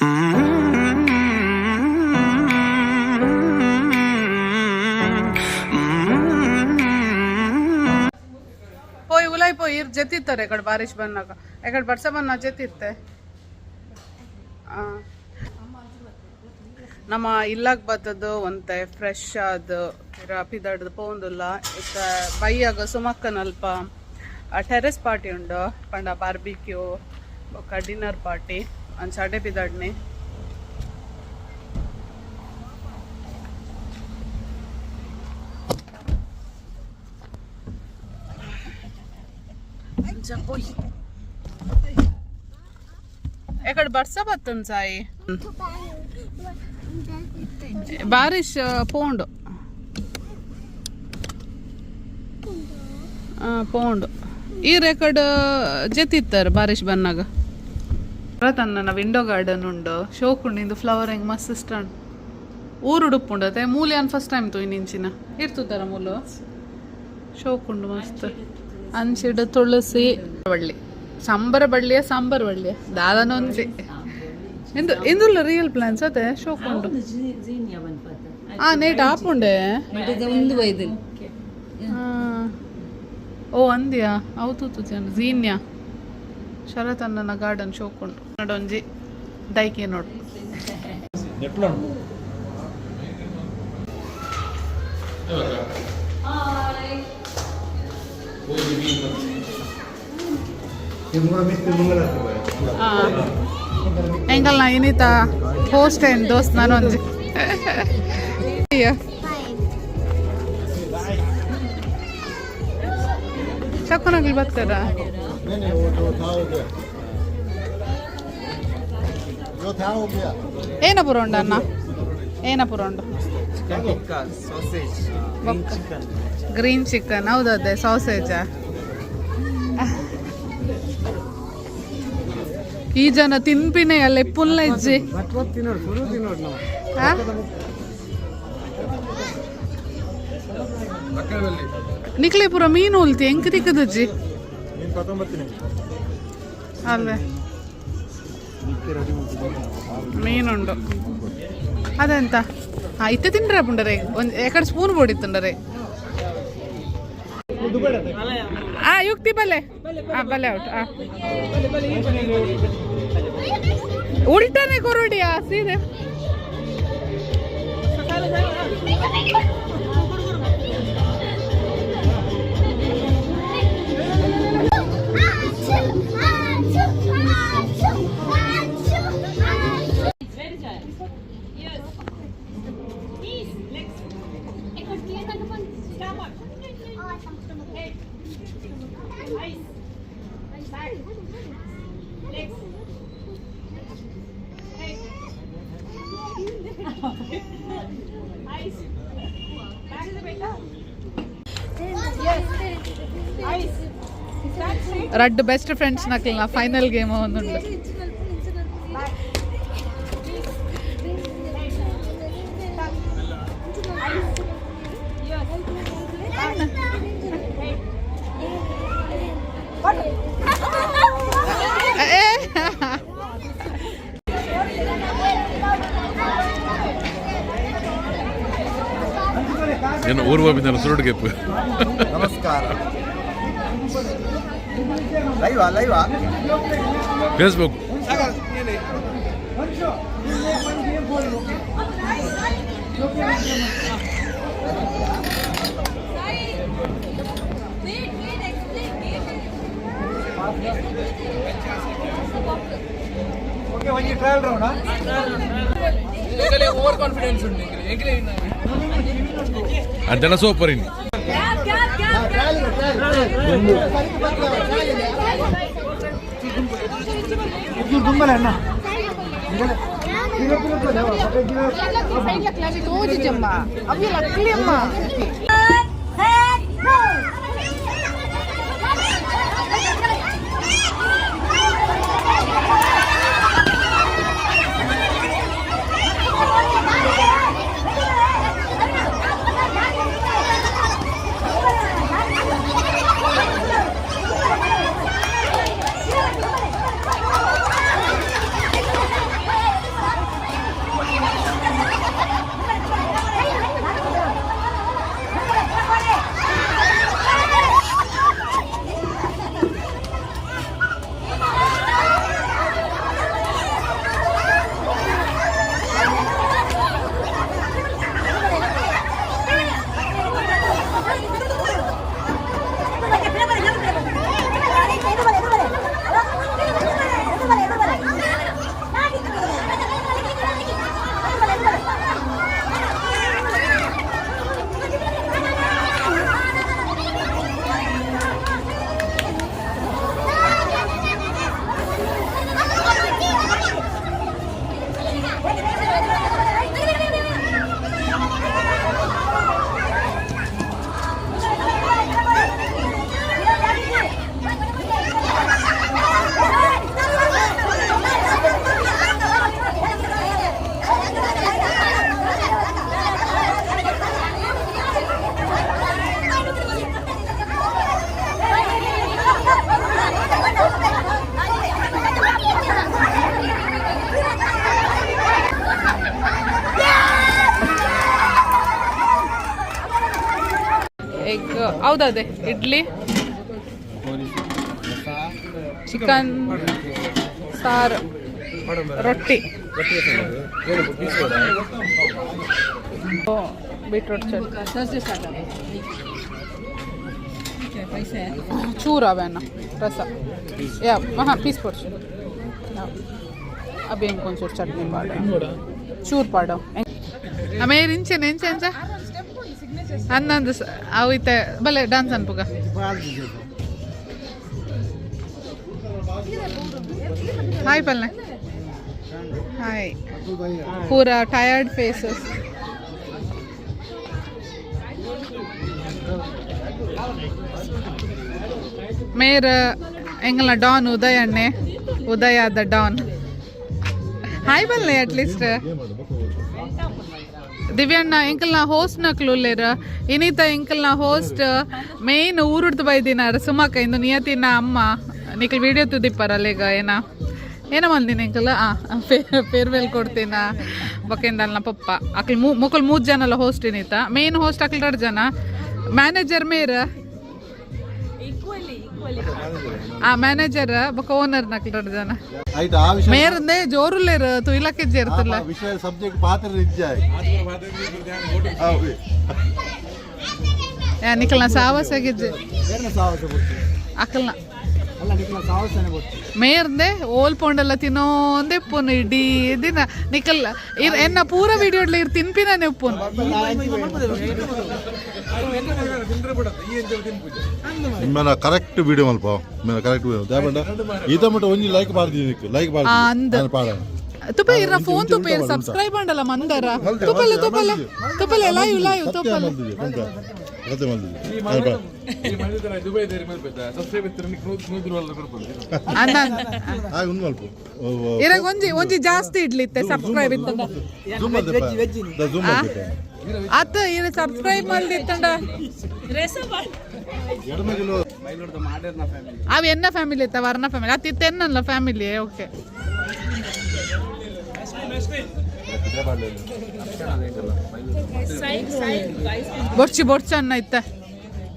ಪೋಯ್ ಉಲಾಯ್ ಪೋಯ್ ಇರ್ ಜೆತ್ತಿತ್ತಾರೆ ಎಕಡೆ ಬಾರಿಶ್ ಬನ್ನಾಗ ಎಕಡೆ ಬರ್ಸ ಬನ್ನ ಜೆತ್ತಿತ್ತೆ. ನಮ್ಮ ಇಲ್ಲಾಗ ಬತ್ತದು ಒಂತೆ ಫ್ರೆಶ್ ಆದ್ ಪಿರ ಪಿದಡ್ದು ಪೋಂದುಲ್ಲ. ಇತ್ತ ಬಯ್ಯಾಗ ಸುಮಕ್ಕನಲ್ಪ ಟೆರೆಸ್ ಪಾರ್ಟಿ ಉಂಡು ಪಂಡ ಬಾರ್ಬಿಕ್ಯೂ ಬೊಕ್ಕ ಡಿನ್ನರ್ ಪಾರ್ಟಿ ಅಂಚ ಅಡೆ ಪಿದಡ್ನಿ. ಅಂಚ ಪೋಯ್ ಎಕಡೆ ಬರ್ಸ ಬತ್ತನ್ ಸಾಯಿ ಬಾರಿಶ್ ಪೋಂಡು ಪೋಂಡು ಈ ರೆಕಾರ್ಡ್ ಜೆತ್ತಿತ್ತಾರೆ ಬಾರಿಶ್ ಬನ್ನಾಗ. ತನ್ನ ವಿಂಡೋ ಗಾರ್ಡನ್ ಉಂಡು ಶೋಕುಂಡು ಇಂದು ಫ್ಲವರಿಂಗ್ ಮಸ್ತ್ ಇಷ್ಟ ಉಂಡು. ಊರುಡುಪ್ಪುಂಡು ಅತ್ತೆ ಮೂಲೆ ಅನ್ ಫಸ್ಟ್ ಟೈಮ್ ತೂಯಿ ನಿಂಚಿನ ಇರ್ತುತ್ತರ ಮೂಲು ಶೋಕುಂಡು ಮಸ್ತ್. ಅಂಚಿಡು ತುಳಸಿ ಬಳ್ಳಿ ಸಾಂಬಾರ ಬಳ್ಳಿಯ ಸಾಂಬಾರ್ ಬಳ್ಳಿಯ ದಾದನೊಂಜಿ ಇಂದು ಇಂದುಲ್ಲ ರಿಯಲ್ ಪ್ಲಾನ್ಸ್ ಅದೇ ಶೋಕುಂಡು. ಆ ನೇಟ್ ಆಪುಂಡೆ. ಓ ಅಂದ್ಯಾ ಅವು ತೂತು ಜನ ಝೀನ್ಯಾ ಶರತ್ ಅಣ್ಣನ ಗಾರ್ಡನ್ ಶೋಕುಂಡು ನೋಡೊಂಜಿ ದೈಕಿ ನೋಡು. ಎಂಕಲ್ನ ಇನ್ನಿತ ಹೋಸ್ಟ್ ಆ್ಯಂಡ್ ದೋಸ್ತ್ ನಾನೊಂಜಿ. ಶಕುನಗ್ಲಿ ಬರ್ತಾರ. ಏನ ಪುರೋಂಡ ಅಣ್ಣ ಏನ ಪುರೋಂಡು? ಗ್ರೀನ್ ಚಿಕನ್ ಹೌದದ್ದೆ ಸಾಸೇಜ್. ಈ ಜನ ತಿನ್ಪಿನೇ ಅಲ್ಲ ಪುಲ್ಲ ಇಜ್ಜಿ. ನಿಕ್ಲೆ ಪೂರ ಮೀನು ಉಲ್ತಿ ಎಂಕ್ ತಿಕ್ಕದಜ್ಜಿ ಅಲ್ವೇ ಮೀನುಂಡು ಅದೆಂತ. ಹಾ ಇತ್ತೆ ತಿಂಡ್ರೆ ಪುಂಡರೆ ಒಂದು ಎಕಡೆ ಸ್ಪೂನ್ ಬೋಡಿತ್ತುಂಡರೆ. ಆ ಯುಕ್ತಿ ಬಲೆ ಆ ಬಲೆ ಔಟ್ ಆ ಉಲ್ಟನೆ ಕೊರಡಿಯಾ ಸೀದೆ. ರಡ್ಡ್ ಬೆಸ್ಟ್ ಫ್ರೆಂಡ್ಸ್ ನಕ್ಲಿನ ಫೈನಲ್ ಗೇಮ್ ಒಂದುಂಡು. ಏನು ಊರ್ವ ಬಿಂದಲ್ಲ ಸುರುಡು ಗೆಪ್ಪು. ನಮಸ್ಕಾರ. ಲೈವಾ ಲೈವಾ? ಫೇಸ್ಬುಕ್. ಓಕೆ ಒಂಜಿ ಟ್ರಯಲ್ ರೌಂಡ್. ಓವರ್ ಕಾನ್ಫಿಡೆನ್ಸ್ ಉಂಟು. ಅಂಚನ ಸೂಪರ್ ಇನ್ನು. ಹೌದದೇ ಇಡ್ಲಿ, ಚಿಕನ್ ಸಾರು, ರೊಟ್ಟಿ, ಬೀಟ್ರೂಟ್ ಚಟ್ನಿ, ಚೂರು ಅವೇನ ರಸ ಯಾ ಹಾಂ ಪೀಸ್ ಪೋರ್ಷನ್. ಅಭಿ ಇಂಕೊಂಚೂರು ಚಟ್ನಿ ಪಾಡು, ಚೂರು ಪಾಡು. ಆಮೇಲೆ ಇಂಚೆನೆ ಎಂಚ ಎಂಚ ಅಂದಂದು ಅವು ಇತ್ತೆ ಬಲೆ ಡಾನ್ಸ್ ಅನ್ಪುಗ. ಹಾಯ್ ಪಲ್ಲೆ, ಹಾಯ್. ಪೂರ ಟಯರ್ಡ್ ಫೇಸಸ್. ಮೇರ್ ಎಂಗಲ ಡಾನ್ ಉದಯ್ ಅಣ್ಣೆ, ಉದಯ the Don. Hi ಬಲ್ಲೆ ಅಟ್ಲೀಸ್ಟ್. ದಿವ್ಯಣ್ಣ ಎಂಕಲ್ನ ಹೋಸ್ಟ್ ನಕ್ಲು ಉಲ್ಲೇರ್. ಇನಿತ ಎಂಕಲ್ನ ಹೋಸ್ಟ್ ಮೇನ್ ಊರುಡ್ದು ಬೈದಿನಾರ್ ಸುಮಕ್ಕ, ಇಂದು ನಿಯತಿನ ಅಮ್ಮ. ನಿಕಲ್ ವಿಡಿಯೋ ತುದಿಪ್ಪರ ಅಲ್ಲೇಗ. ಏನ ಏನ ಮಲ್ದಿನ ಎಂಕಲ್ ಫೇರ್ವೆಲ್ ಕೊಡ್ತೀನ. ಬೊಕೆಂದಲ್ನ ಪಪ್ಪ ಅಕ್ಲ್ ಮುಕುಲ್ ಮೂರು ಜನಲ ಹೋಸ್ಟ್. ಇನಿತ ಮೇನ್ ಹೋಸ್ಟ್ ಅಕ್ಲ್ ಎರಡು ಜನ. ಮ್ಯಾನೇಜರ್ ಮೇರ್, ಆ ಮ್ಯಾನೇಜರ್ ಬೊಕ ಓನರ್ ನಕ್ಲ್ ಎರಡು ಜನ. ಆಯ್ತು, ಆ ವಿಷಯ ಮೇರಂದೆ ಜೋರುಲ್ಲೇರ್ ತುಯ್ಲಕ್ಕೆ ಜೇರ್ತಲ್ಲ. ಆ ವಿಷಯ ಸಬ್ಜೆಕ್ಟ್ ಪಾತ್ರ ನಿಜ. ನಿಕಲ್ನ ಸಾವಸಗಿಜ್ಜೆ ಅಕಲ್ನ ಮೇರ್ಂದೆ ಓಲ್ ಪೋಂಡಲ್ಲ ತಿನ್ನೋಂದೆ ಉಪ್ಪುನು ಇಡೀ ದಿನ. ನಿಕಲ್ ಇರ್ ಎನ್ನ ಪೂರ ವಿಡಿಯೋ ಇರ್ ತಿನ್ಪಿನಾನೆ ಉಪ್ಪುನು. ನಿಮ್ಮನ್ನ ಕರೆಕ್ಟ್ ವಿಡಿಯೋ ಮಲ್ಪ, ನಿಮ್ಮನ್ನ ಕರೆಕ್ಟ್ ವಿಡಿಯೋ ದಾಪಂಡ. ಈತ ಮಟ್ಟ ಒಂಜಿ ಲೈಕ್ ಪಾಡ್ತೀನಿ, ಲೈಕ್ ಆ, ಅಂದ್. ಪಾಡ್ತೀನಿ ಪಾಡ. ತುಪ್ಪ ಇರ ಇಂಚ ಫೋನ್ ಇಂಚ ತುಪ್ಪ ಉಂಟ. ಸಬ್ಸ್ಕ್ರೈಬ್ ಅಂಡಲ್ಲ ಮಂದರ. ತುಪ್ಪಲ್ಲ ತುಪ್ಪಲ್ಲ ತುಪ್ಪಲ್ಲ, ಲೈವ್ ಲೈವ್ ತುಪ್ಪಲ್ಲ. ಸತ್ಯ ಮಲ್ದಿದೆ. ದುಬೈ ಸಬ್ಸ್ಕ್ರೈಬ್ 100 ಕೊಡ್ಬೋದು. ಅನ್ನ ಹಾಗೆ ಉಂದು ಮಲ್ಪ. ಇರಾಗ ಒಂಜಿ ಒಂಜಿ ಜಾಸ್ತಿ ಇಡ್ಲಿತ್ತೆ ಸಬ್ಸ್ಕ್ರೈಬ್ ಇತ್ತಂಡ. ಜೂಮ್ ಮಲ್ದೆಪ್ಪ, ಜೂಮ್ ಮಲ್ದೆಪ್ಪ. ಅತ್ತ ಇರ ಸಬ್ಸ್ಕ್ರೈಬ್ ಮಲ್ದಿತ್ತಂಡ. ಎಡಮಗಿಲು. ಅವು ಎನ್ನ ಫ್ಯಾಮಿಲಿ ಇತ್ತ ವರ್ಣ ಫ್ಯಾಮಿಲಿ ಅತ್ತ ಇತ್ತ ಎನ್ನಲ್ಲ ಫ್ಯಾಮಿಲಿ. ಓಕೆ, ಬೊರ್ಚಿ ಬೊರ್ಚಿ ಅನ್ನ ಇತ್ತ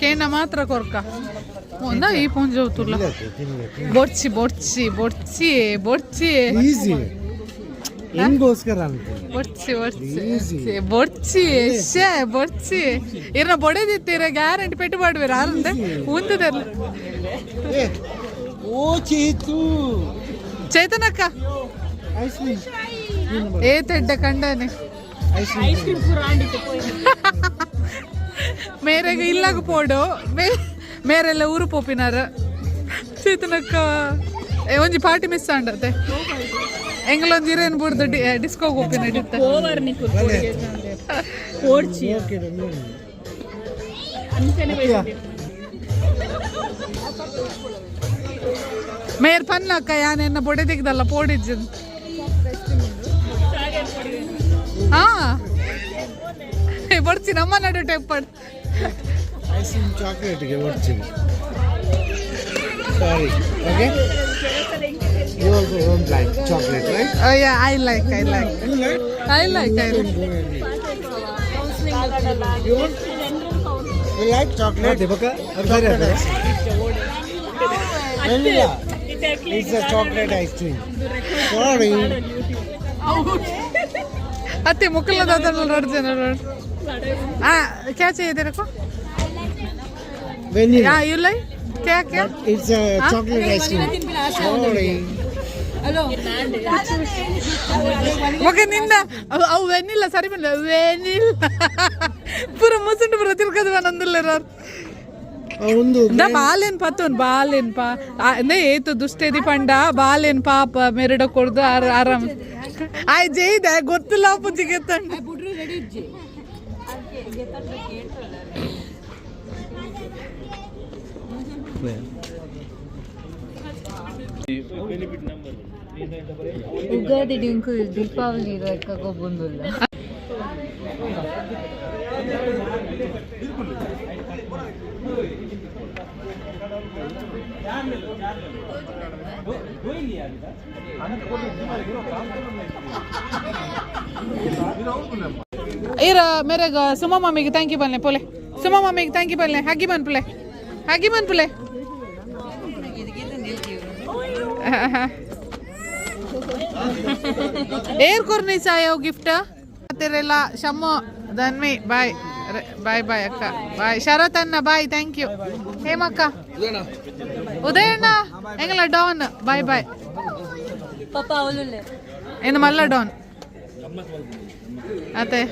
ಕೇಂದ್ರ ಮಾತ್ರ ಕೊರ್ಕ ಒಂದ ಈ ಪೂಂಜ ಹೋತುಲ್ಲ. ಬೊರ್ಚಿ ಬೊರ್ಚಿ ಬೊರ್ಚಿ ಬೊರ್ಚಿ. ಈಸಿ ಹೆಂಗೋಸ್ಕರ ಅಂತ. ಬೊರ್ಚಿ ಬೊರ್ಚಿ ಬೊರ್ಚಿ ಶೇ ಬೊರ್ಚಿ. ಇರ್ನ ಬೊಡೆದಿತ್ತೀರ ಗ್ಯಾರಂಟಿ ಪೆಟ್ಟು ಮಾಡುವಿರ ಅರಂದೆ ಉಂದದಲ್ಲ. ಓ ಚೇತು. ಚೇತನಕ್ಕ. Ice cream. ಏ ತೆಡ್ಡ ಕಂಡನೆ. Ice cream. ಮೇರೆಗೆ ಇಲ್ಲಾಗ ಪೋಡು ಮೇರೆಲ್ಲ ಊರು ಪೋಪಿನಾರ. ಚೇತನಕ್ಕ, ಏ ಒಂಜಿ ಪಾರ್ಟಿ ಮಿಸ್ ಆಂಡತೆ. ಎಂಗ್ಲೊಂಜಿ ಇರೇನು ಬುಡ್ದು ಡಿಸ್ಕೋ ಹೋಪಿನ ಇಡಿತ್ತೆ. ಓಕೆ. ಮೇರ್ ಪನ್ನಕ್ಕ ಯಾನೆನ್ನ ಬೊಡೆ ತೆಗ್ದಲ್ಲ ಪೋಡಿಜ್ಜನ್. ಹಾ ಬಡ್ಸಿ ನಮ್ಮ ನಡು ಟೆಪ್ಪಡ್. ಐಸ್ ಕ್ರೀಮ್ ಚಾಕ್ಲೇಟ್ಗೆ ಕೊಡ್ತೀನಿ. Sorry, okay. You also don't like chocolate, right? Yeah, I like, I like. I like, I like. You want? You like chocolate? Chocolate ice cream. Vanilla. It's a chocolate ice cream. Sorry. ಅತ್ತೆ ಮುಕ್ಕಲದ ಎರಡು ಜನ. ಆ क्या चाहिए तेरे को? Vanilla. Yeah, you like क्या क्या? It's a chocolate ice cream. Sorry. Okay, ನಿಂದ ಅವು ಅವು ವೆನಿಲ್ಲ ಸರಿ ಬಂದ ವೆನಿಲ್ಲ ಪೂರ ಮುಸುಂಡು ಪೂರ ತಿರ್ಗದು ಬಂದಿಲ್ಲ. ಒಂದು ಇಂದ ಬಾಲೇನ್ ಪತ್ತೊನ್ ಬಾಲೇನ್ ಪಾ ಅಂದೆ ಏತು ದುಷ್ಟೇದಿ ಪಂಡ ಬಾಲೇನ್ ಪಾಪ ಮೆರಡ ಕೊಡ್ದು ಆರಾಮ್ ಆಯ್ ಜೈದ ಗೊತ್ತಿಲ್ಲ ಪುಜ್ಜಿಗೆ ತಂಡ. ಉಗಾದಿ ಡಿಂಕು ದೀಪಾವಳಿ ಗೊಬ್ಬೊಂದುಲ್ಲ. ಇರ ಮೇರೆಗ ಸುಮ ಮಾಮಿಗೆ thank you ಬನ್ನಿ ಪೋಲೆ. ಸುಮಾ ಮಮ್ಮಿಗೆ thank you ಪಲ್ಲೆ. ಹಗ್ಗಿ ಮನ್ಪುಲೆ, ಹಗ್ಗಿ ಮನ್ಪುಲೆ. ಏರ್ ಕೊರ್ನಿ ಸಾಯವ್ ಗಿಫ್ಟ್ ತಿರಲ್ಲ. Shammu, Dhanvi, bye bye. Bye ಅಕ್ಕ, ಬಾಯ್. ಶರತ್ ಅಣ್ಣ, ಬಾಯ್. Thank you. ಹೇಮಕ್ಕ, ಉದಯಣ್ಣ, ಎಂಗಲ ಡಾನ್, ಬಾಯ್ ಬಾಯ್. ಪಾಪ ಅವಲುಲ್ಲೆ. ಏನು ಮಲ್ಲ ಡಾನ್ ಅತ್ತೆ.